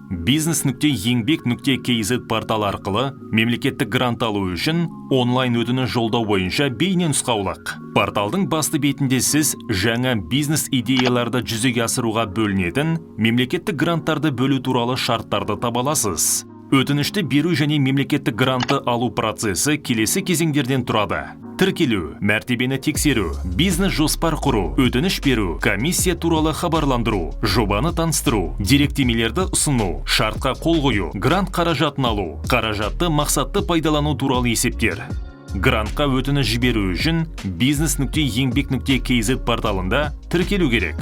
Бизнес.еңбек.kz порталы арқылы мемлекеттік грант алу үшін онлайн өтініш жолдау бойынша бейне нұсқаулық. Порталдың басты бетінде сіз жаңа бизнес идеяларды жүзеге асыруға бөлінетін мемлекеттік гранттарды бөлу туралы шарттарды таба аласыз. Өтінішті беру және мемлекеттік грантты алу процесі келесі кезеңдерден тұрады: тіркелу, мәртебені тексеру, бизнес жоспар құру, өтініш беру, комиссия туралы хабарландыру, жобаны таныстыру, деректемелерді ұсыну, шартқа қол қою, грант қаражатын алу, қаражатты мақсатты пайдалану туралы есептер. Грантқа өтініш жіберу үшін бизнес.еңбек.kz порталында тіркелу керек.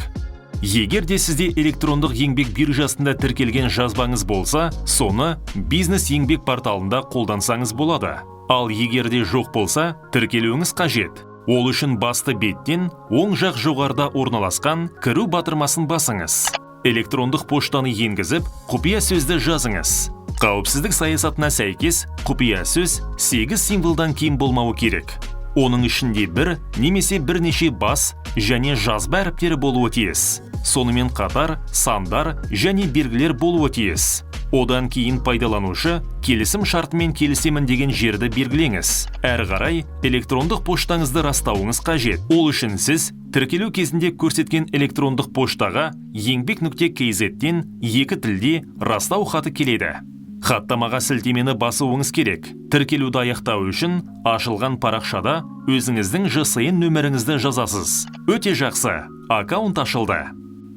Егер де сізде электрондық еңбек биржасында тіркелген жазбаңыз болса, соны бизнес еңбек порталында қолдансаңыз болады. Ал егер де жоқ болса, тіркелуіңіз қажет. Ол үшін басты беттен оң жақ жоғарыда орналасқан «Кіру» батырмасын басыңыз. Электрондық поштаны енгізіп, құпия сөзді жазыңыз. Қауіпсіздік саясатына сәйкес, құпия сөз 8 символдан кем болмауы керек. Оның ішінде бір немесе бірнеше бас және жазба әріптері болуы тиіс. Сонымен қатар сандар және белгілер болуы тиіс. Одан кейін пайдаланушы келісім шартымен келісемін деген жерді белгілеңіз. Әрі қарай электрондық поштаңызды растауыңыз қажет. Ол үшін сіз тіркелу кезінде көрсеткен электрондық поштаға еңбек.kz-тен екі тілде растау хаты келеді. Хаттамаға сілтемені басуыңыз керек. Тіркелуді аяқтау үшін ашылған парақшада өзіңіздің ЖСН нөміріңізді жазасыз. Өте жақсы, аккаунт ашылды.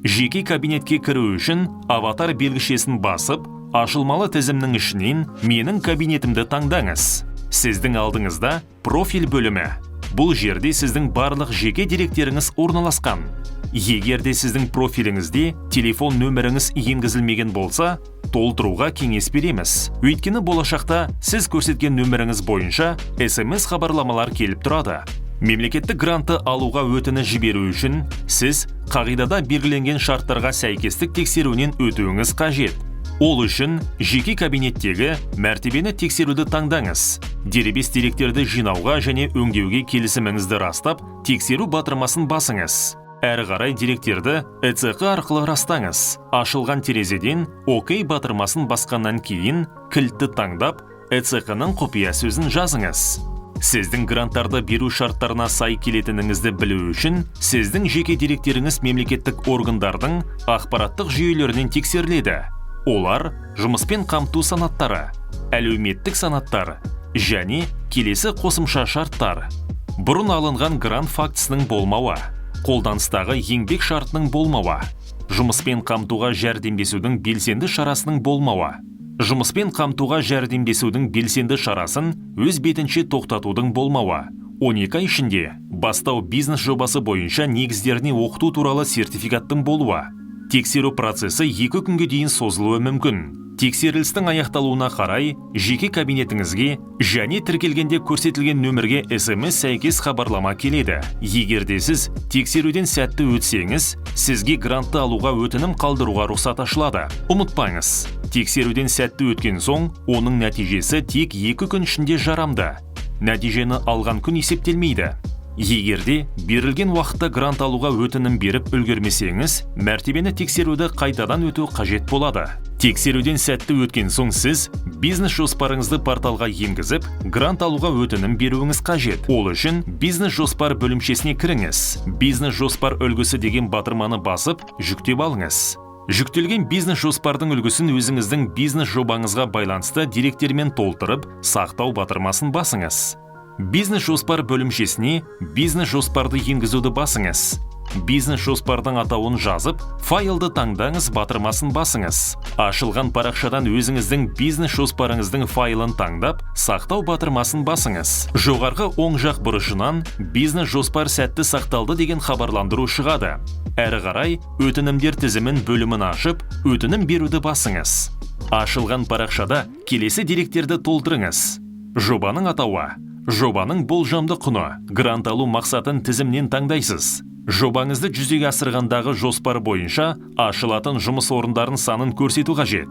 Жеке кабинетке кіру үшін аватар белгішесін басып, ашылмалы тізімнің ішінен «Менің кабинетімді» таңдаңыз. Сіздің алдыңызда профиль бөлімі. Бұл жерде сіздің барлық жеке деректеріңіз орналасқан. Егер де сіздің профиліңізде телефон нөміріңіз енгізілмеген болса, толтыруға кеңес береміз, өйткені болашақта сіз көрсеткен нөміріңіз бойынша СМС хабарламалар келіп тұрады. Мемлекеттік грантты алуға өтініш жіберу үшін сіз қағидада белгіленген шарттарға сәйкестік тексеруінен өтуіңіз қажет. Ол үшін жеке кабинеттегі мәртебені тексеруді таңдаңыз. Дербес деректерді жинауға және өңдеуге келісіміңізді растап, «Тексеру» батырмасын басыңыз. Әрі қарай деректерді ЭЦҚ арқылы растаңыз. Ашылған терезеден «ОК» батырмасын басқаннан кейін кілтті таңдап, ЭЦҚ-ның құпия сөзін жазыңыз. Сіздің гранттарды беру шарттарына сай келетініңізді білу үшін сіздің жеке деректеріңіз мемлекеттік органдардың ақпараттық жүйелерінен тексеріледі. Олар: жұмыспен қамту санаттары, әлеуметтік санаттар және келесі қосымша шарттар: бұрын алынған грант фактісінің болмауы, қолданыстағы еңбек шартының болмауы, жұмыспен қамтуға жәрдемдесудің белсенді шарасының болмауы, жұмыспен қамтуға жәрдемдесудің белсенді шарасын өз бетінше тоқтатудың болмауы, 12 ай ішінде бастау бизнес жобасы бойынша негіздеріне оқыту туралы сертификаттың болуы. Тексеру процесі 2 күнге дейін созылуы мүмкін. Тексерілістің аяқталуына қарай жеке кабинетіңізге және тіркелгенде көрсетілген нөмірге СМС сәйкес хабарлама келеді. Егер де сіз тексеруден сәтті өтсеңіз, сізге грантты алуға өтінім қалдыруға рұқсат ашылады. Ұмытпаңыз, тексеруден сәтті өткен соң оның нәтижесі тек 2 күн ішінде жарамды. Нәтижені алған күн есептелмейді. Егер де берілген уақытта грант алуға өтінім беріп үлгермесеңіз, мәртебені тексеруді қайтадан өту қажет болады. Тексеруден сәтті өткен соң сіз бизнес жоспарыңызды порталға енгізіп, грант алуға өтінім беруіңіз қажет. Ол үшін бизнес жоспар бөлімшесіне кіріңіз. «Бизнес жоспар үлгісі» деген батырманы басып, жүктеп алыңыз. Жүктелген бизнес жоспардың үлгісін өзіңіздің бизнес жобаңызға байланысты деректермен толтырып, «Сақтау» батырмасын басыңыз. Бизнес жоспар бөлімшесіне бизнес жоспарды енгізуді басыңыз. Бизнес жоспардың атауын жазып, «Файлды таңдаңыз» батырмасын басыңыз. Ашылған парақшадан өзіңіздің бизнес жоспарыңыздың файлын таңдап, «Сақтау» батырмасын басыңыз. Жоғарғы оң жақ бұрышынан «Бизнес жоспар сәтті сақталды» деген хабарландыру шығады. Әрі қарай өтінімдер тізімін бөлімін ашып, «Өтінім беруді» басыңыз. Ашылған парақшада келесі деректерді толтырыңыз: жобаның атауы, жобаның болжамды құны, грант алу мақсатын тізімнен таңдайсыз. Жобаңызды жүзеге асырғандағы жоспар бойынша ашылатын жұмыс орындарының санын көрсету қажет.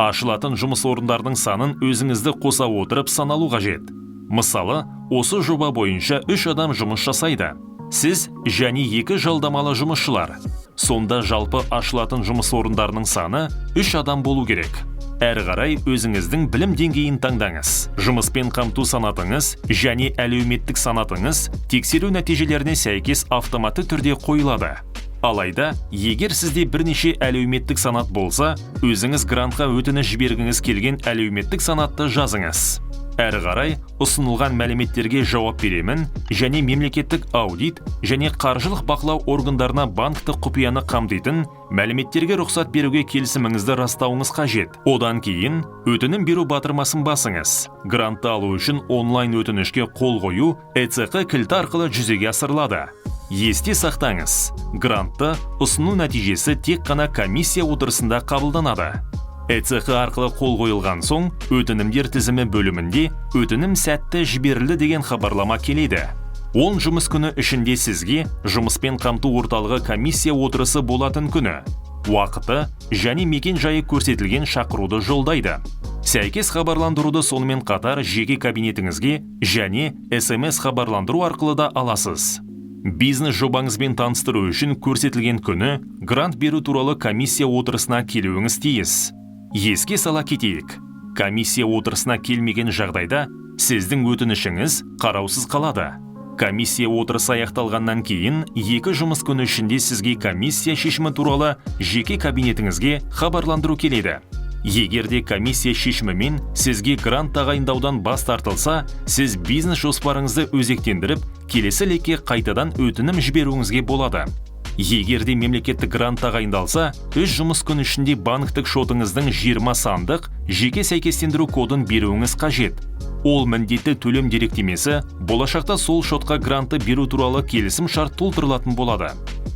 Ашылатын жұмыс орындарының санын өзіңізді қоса отырып саналу қажет. Мысалы, осы жоба бойынша үш адам жұмыс жасайды: сіз және екі жалдамалы жұмысшылар. Сонда жалпы ашылатын жұмыс орындарының саны 3 адам болу керек. Әрі қарай өзіңіздің білім деңгейін таңдаңыз. Жұмыспен қамту санатыңыз және әлеуметтік санатыңыз тексеру нәтижелеріне сәйкес автоматты түрде қойылады. Алайда, егер сізде бірнеше әлеуметтік санат болса, өзіңіз грантқа өтініш жібергіңіз келген әлеуметтік санатты жазыңыз. Әрі қарай ұсынылған мәліметтерге жауап беремін және мемлекеттік аудит және қаржылық бақылау органдарына банктік құпияны қамтитын мәліметтерге рұқсат беруге келісіміңізді растауыңыз қажет. Одан кейін өтінім беру батырмасын басыңыз. Грантты алу үшін онлайн өтінішке қол қою ЭЦҚ кілті арқылы жүзеге асырылады. Есте сақтаңыз, грантты ұсыну нәтижесі тек қана комиссия отырысында қабылданады. ЭЦҚ арқылы қол қойылған соң, өтінімдер тізімі бөлімінде «Өтінім сәтті жіберілді» деген хабарлама келеді. 10 жұмыс күні ішінде сізге жұмыспен қамту орталығы комиссия отырысы болатын күні, уақыты және мекен жайы көрсетілген шақыруды жолдайды. Сәйкес хабарландыруды сонымен қатар жеке кабинетіңізге және СМС хабарландыру арқылы да аласыз. Бизнес жобаңызбен таныстыру үшін көрсетілген күні грант беру туралы комиссия отырысына келуіңіз тиіс. Еске сала кетейік, комиссия отырысына келмеген жағдайда сіздің өтінішіңіз қараусыз қалады. Комиссия отырысы аяқталғаннан кейін 2 жұмыс күні ішінде сізге комиссия шешімі туралы жеке кабинетіңізге хабарландыру келеді. Егер де комиссия шешімімен сізге грант тағайындаудан бас тартылса, сіз бизнес жоспарыңызды өзектендіріп, келесі лекке қайтадан өтінім жіберуіңізге болады. Егер де мемлекеттік грант тағайындалса, 3 жұмыс күні ішінде банктік шотыңыздың 20 сандық жеке сәйкестендіру кодын беруіңіз қажет. Ол міндетті төлем деректемесі. Болашақта сол шотқа грантты беру туралы келісім шарт толтырылатын болады.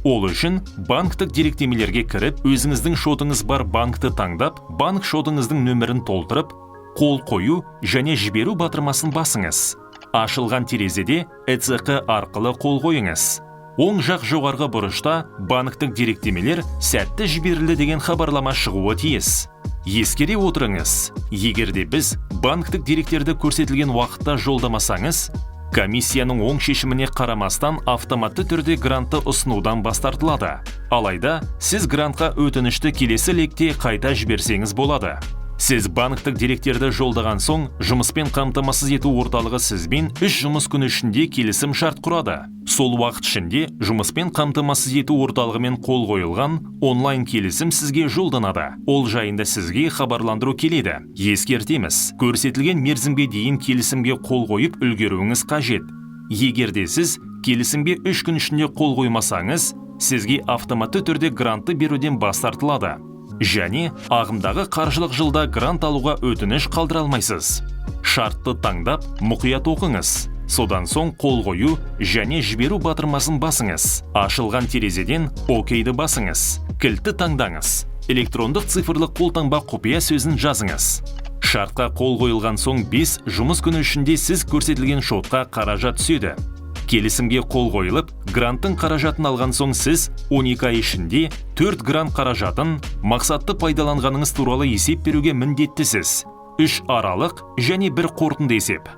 Ол үшін банктік деректемелерге кіріп, өзіңіздің шотыңыз бар банкті таңдап, банк шотыңыздың нөмірін толтырып, қол қою және жіберу батырмасын басыңыз. Ашылған терезеде ЭЦҚ арқылы қол қойыңыз. Оң жақ жоғарғы бұрышта «Банктік деректемелер сәтті жіберілді» деген хабарлама шығуы тиіс. Ескере отырыңыз, егер де біз банктік деректерді көрсетілген уақытта жолдамасаңыз, комиссияның оң шешіміне қарамастан автоматты түрде грантты ұсынудан бас тартылады. Алайда сіз грантқа өтінішті келесі лекте қайта жіберсеңіз болады. Сіз банктік деректерді жолдаған соң, жұмыспен қамтамасыз ету орталығы сізбен 3 жұмыс күні ішінде келісім шарт құрады. Сол уақыт ішінде жұмыспен қамтамасыз ету орталығымен қол қойылған онлайн келісім сізге жолданады. Ол жайында сізге хабарландыру келеді. Ескертеміз, көрсетілген мерзімге дейін келісімге қол қойып үлгеруіңіз қажет. Егер де сіз келісімге 3 күн ішінде қол қоймасаңыз, сізге автоматты түрде грантты беруден бас тартылады және ағымдағы қаржылық жылда грант алуға өтініш қалдыра алмайсыз. Шартты таңдап, мұқият оқыңыз. Содан соң қол қою және жіберу батырмасын басыңыз. Ашылған терезеден ОК-ді басыңыз. Кілтті таңдаңыз. Электрондық цифрлық қолтаңба құпия сөзін жазыңыз. Шартқа қол қойылған соң 5 жұмыс күні ішінде сіз көрсетілген шотқа қаражат түседі. Келісімге қол қойылып, гранттың қаражатын алған соң, сіз 12 ай ішінде 4 грант қаражатын мақсатты пайдаланғаныңыз туралы есеп беруге міндеттісіз: үш аралық және бір қорытынды есеп.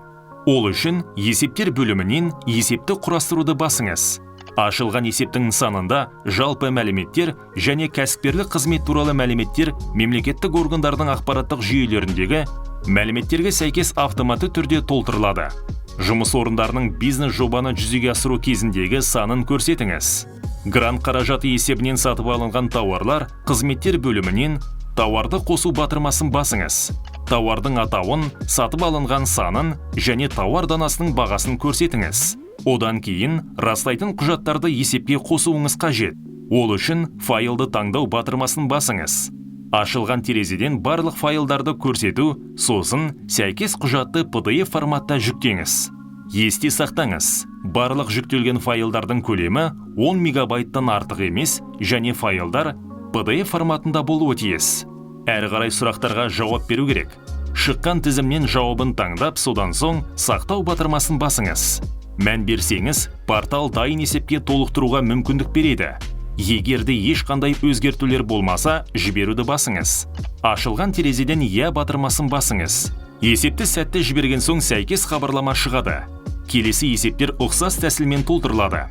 Ол үшін есептер бөлімінен есепті құрастыруды басыңыз. Ашылған есептің нысанында жалпы мәліметтер және кәсіпкерлік қызмет туралы мәліметтер мемлекеттік органдардың ақпараттық жүйелеріндегі мәліметтерге сәйкес автоматты түрде толтырылады. Жұмыс орындарының бизнес жобаны жүзеге асыру кезіндегі санын көрсетіңіз. Грант қаражаты есебінен сатып алынған тауарлар, қызметтер бөлімінен тауарды қосу батырмасын басыңыз. Тауардың атауын, сатып алынған санын және тауар данасының бағасын көрсетіңіз. Одан кейін растайтын құжаттарды есепке қосуыңыз қажет. Ол үшін файлды таңдау батырмасын басыңыз. Ашылған терезеден барлық файлдарды көрсету, сосын сәйкес құжатты PDF форматта жүктеңіз. Есте сақтаңыз, барлық жүктелген файлдардың көлемі 10 мегабайттан артық емес және файлдар PDF форматында болуы тиіс. Әрі қарай сұрақтарға жауап беру керек. Шыққан тізімнен жауабын таңдап, содан соң сақтау батырмасын басыңыз. Мән берсеңіз, портал дайын есепке толықтыруға мүмкіндік береді. Егер де ешқандай өзгертулер болмаса, жіберуді басыңыз. Ашылған терезеден «Иә» батырмасын басыңыз. Есепті сәтті жіберген соң, сәйкес хабарлама шығады. Келесі есептер ұқсас тәсілмен толтырылады.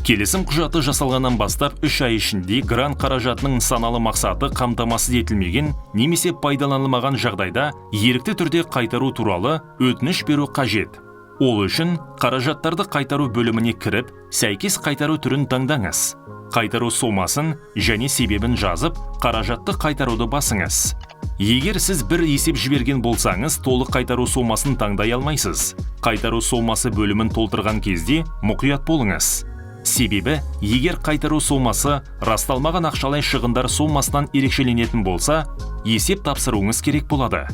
Келісім құжаты жасалғаннан бастап 3 ай ішінде грант қаражатының нысаналы мақсаты қамтамасыз етілмеген немесе пайдаланылмаған жағдайда, ерікті түрде қайтару туралы өтініш беру қажет. Ол үшін қаражаттарды қайтару бөліміне кіріп, сәйкес қайтару түрін таңдаңыз. Қайтару сомасын және себебін жазып, қаражатты қайтаруды басыңыз. Егер сіз бір есеп жіберген болсаңыз, толық қайтару сомасын таңдай алмайсыз. Қайтару сомасы бөлімін толтырған кезде мұқият болыңыз. Себебі егер қайтару сомасы расталмаған ақшалай шығындар сомасынан ерекшеленетін болса, есеп тапсыруыңыз керек болады.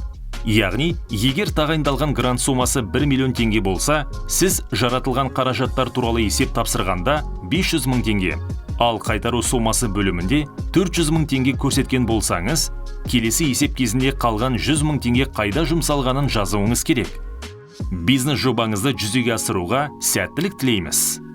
Яғни, егер тағайындалған грант сомасы 1 миллион теңге болса, сіз жаратылған қаражаттар туралы есеп тапсырғанда 500 мың теңге, ал қайтару сомасы бөлімінде 400 мың теңге көрсеткен болсаңыз, келесі есеп кезінде қалған 100 мың теңге қайда жұмсалғанын жазуыңыз керек. Бизнес жобаңызды жүзеге асыруға сәттілік тілейміз!